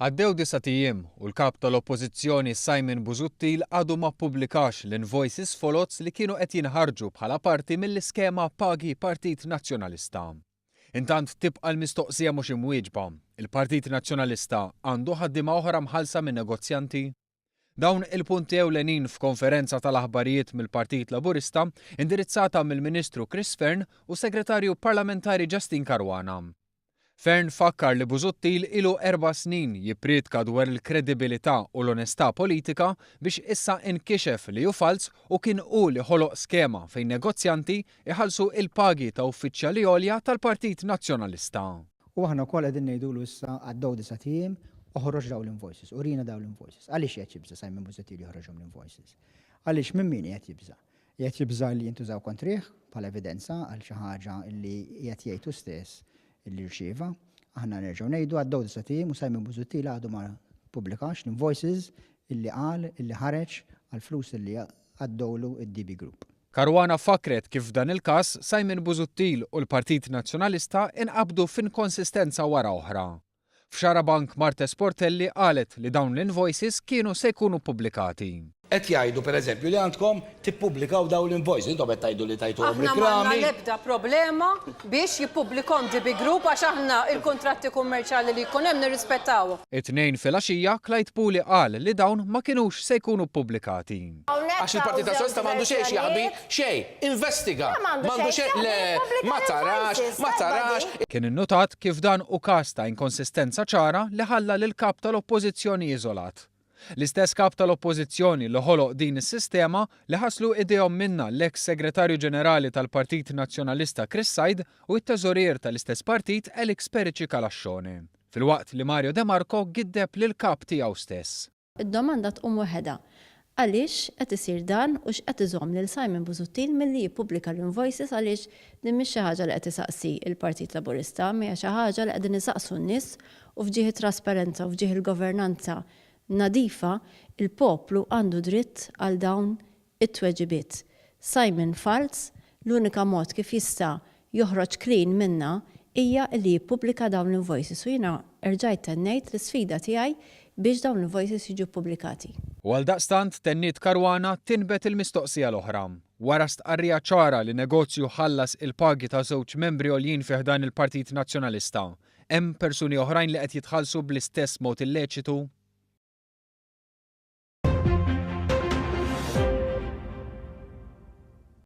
Għaddew disat ijiem u l-Kap tal-Oppożizzjoni Simon Busuttil għadu ma ppubblikax l-invoices foloz li kienu qed jinħarġu bħala parti mill-iskema Pagi Partit Nazzjonalista. Intant tibqa' l-mistoqsija mhux imwieġba, il-Partit Nazzjonalista għandu ħaddiema oħra mħallsa minn negozjanti? Dawn il-punti ewlenin f'konferenza tal-aħbarijiet mill-Partit Laburista indirizzata mill-Ministru Chris Fearne u s-Segretarju Parlamentari Justyne Caruana. Fearne fakkar li Busuttil ilu 4 snin jippriedka dwar il-kredibilità u l-onestà politika biex issa inkixef li hu falz u kien hu li ħoloq skema fejn negozjanti iħallsu il-pagi ta' uffiċjali għolja tal-Partit Nazzjonalista. U aħna wkoll qegħdin ngħidulu issa għaddew 9 ijiem, oħroġ dawn l-invoices, urina dawn l-invoices. Għaliex qed jibża Simon Busuttil joħroġhom l-invoices? Għaliex minn min qed jibża? Qed jibża li jintużaw kontrih bħala evidenza għal xi ħaġa li qed jgħid stess li rċieva. Aħna nerġgħu ngħidu, għaddew 9 ijiem u Simon Busuttil għadu ma ppubblikax l-invoices illi qal illi ħareġ għal flus illi għaddewlu id-DB Group. Caruana fakret kif f'dan il-każ Simon Busuttil u l-Partit Nazzjonalista inqabdu f'inkonsistenza wara oħra. F'Xarabank, Marthese Portelli qalet li dawn l-invoices kienu se jkunu pubblikati. Qed jgħidu, pereżempju, li għandkom tippubblikaw dawn l-invoices. Intom qed tgħidu li tajtuhom Aħna m'għandna riklami. l-ebda problema biex jippubblikahom DB Group għax aħna il-kontratti kummerċjali li jkun hemm nirrispettawhom. It-Tnejn filgħaxija, Clyde Puli qal li dawn ma kinux se jkunu pubblikati. Għax il-Partit Nazzjonalista m'għandu xejn x'jaħbi, xejn. Investiga. M'għandu xejn, le, ma tarax, ma tarax. Kien innotat kif dan hu każ ta' inkonsistenza ċara li ħalla lil kap tal-Oppożizzjoni iżolat. L-istess kap tal-Oppożizzjoni li ħoloq din is-sistema li ħaslu idejhom minnha l-eks segretarju ġenerali tal-Partit Nazzjonalista Chris Said u t-teżorier tal-istess partit Alex Perici Calascione. Filwaqt li Mario De Marco giddeb lil kap tiegħu stess. Id-domanda tqum waħedha. Għaliex qed isir dan u x'qed iżomm lil Simon Busuttil milli jippubblika l-invoices? Għaliex din mhix xi ħaġa li qed isaqsi il-Partit Laburista, hija xi ħaġa li qegħdin isaqsu n-nies u f'ġieħ it-trasparenza u f'ġieħ il-governanza nadifa, il-poplu għandu dritt għal dawn it-tweġibiet. Simon falz, l-unika mod kif jista' joħroġ clean minnha hija li jippubblika dawn l-invoices u jiena rġajt tennejt l-isfida tiegħi biex dawn l-invoices jiġu ppubblikati. U għaldaqstant, tenniet Caruana, tinbet il-mistoqsija l-oħra. Wara stqarrija ċara li negozju ħallas il-pagi ta' żewġ membri għoljin fi ħdan il-Partit Nazzjonalista, hemm persuni oħrajn li qed jitħallsu bl-istess mod illeċitu?